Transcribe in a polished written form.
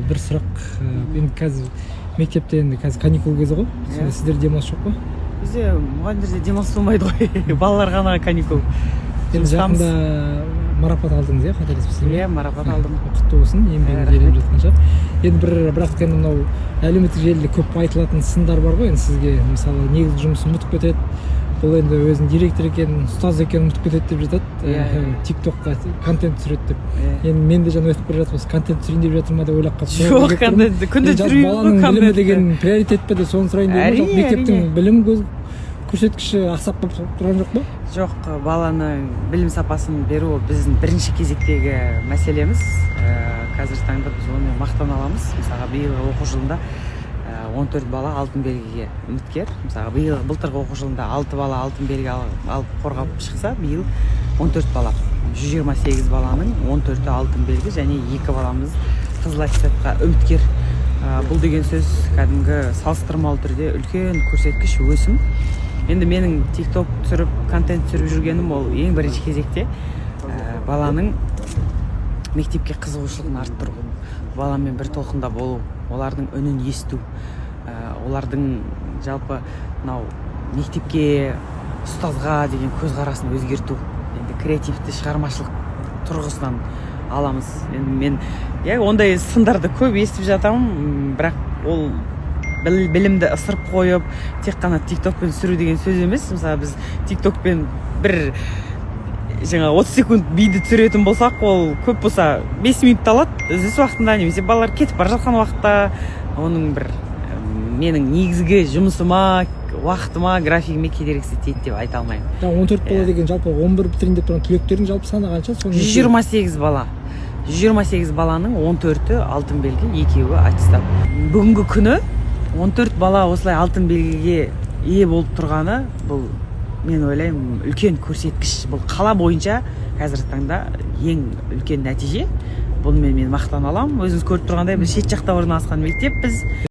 Бір сұрақ. Енді қазір мектепте, енді қазір каникул кезі ғой. Сонда сіздерде демалыс жоқ па? Бізде, мұғалімдерде, демалыс болмайды ғой, балалар ғана каникул. Енді Жұмыстамыз. жақында марапат алдыңыз, иә, қателеспесем? Иә, марапат алдым. Құтты болсын, еңбегіңіз Рахмет. еленіп жатқан шығар енді. Бір бірақ енді мынау әлеуметтік желіде көп айтылатын сындар бар ғой енді сізге. Мысалы, негізгі жұмысын ұмытып кетеді бұл, енді өзінің директор екенін, ұстаз екенін ұмытып кетеді деп жатады. Тик токқа контент түсіреді деп. Енді мен де жаңа өтіп бара жатып, осы контент түсірейін деп жатыр ма деп ойлап қалып Жоқ, контентті күнде Енді жалпы түсірмейміз ғой. баланың білімі Контентті. деген приоритет пе деп, соны сұрайын дегенмін. Жалпы Әрине, мектептің әрине. білім көрсеткіші ақсап болып тұрған жоқ па? Жоқ, баланың білім сапасын беру ол біздің бірінші кезектегі мәселеміз. Қазіргі таңда біз онымен мақтана аламыз. Мысалға, биылғы оқу жылында 14 бала алтын белгіге үміткер. Мысалға, биыл, былтырғы оқу жылында 6 бала алтын белгі алып қорғап шықса, биыл 14 бала, 128 баланың 14-і алтын белгі және екі баламыз қызыл аттестатқа үміткер. Бұл деген сөз кәдімгі салыстырмалы түрде үлкен көрсеткіш, өсім. Енді менің тик ток түсіріп, контент түсіріп жүргенім ол ең бірінші кезекте баланың мектепке қызығушылығын арттыру, баламен бір толқында болу, олардың үнін есту, олардың жалпы мынау мектепке, ұстазға деген көзқарасын өзгерту. Енді креативті, шығармашылық тұрғысынан аламыз. Енді мен, иә, ондай сындарды көп естіп жатамын, бірақ ол білімді ысырып қойып, тек қана тик токпен түсіру деген сөз емес. Мысалы, біз тик токпен бір жаңа 30 секунд биді түсіретін болсақ, ол көп болса 5 минут алады үзіліс уақытында немесе балалар кетіп бара жатқан уақытта. Оның бір менің негізгі жұмысыма, уақытыма, графигіме кедергісі тиеді деп айта алмаймын. Жаңа 14 бала деген, жалпы 11 бітірейін деп тұрған түлектердің жалпы саны қанша соның? 128 бала. 128 баланың 14-і алтын белгі, екеуі аттестат. Бүгінгі күні 14 бала осылай алтын белгіге ие болып тұрғаны, бұл, мен ойлаймын, үлкен көрсеткіш. Бұл қала бойынша қазіргі таңда ең үлкен нәтиже. Бұнымен мен мақтана аламын. Өзіңіз көріп тұрғандай, біз шет жақта орналасқан мектеппіз.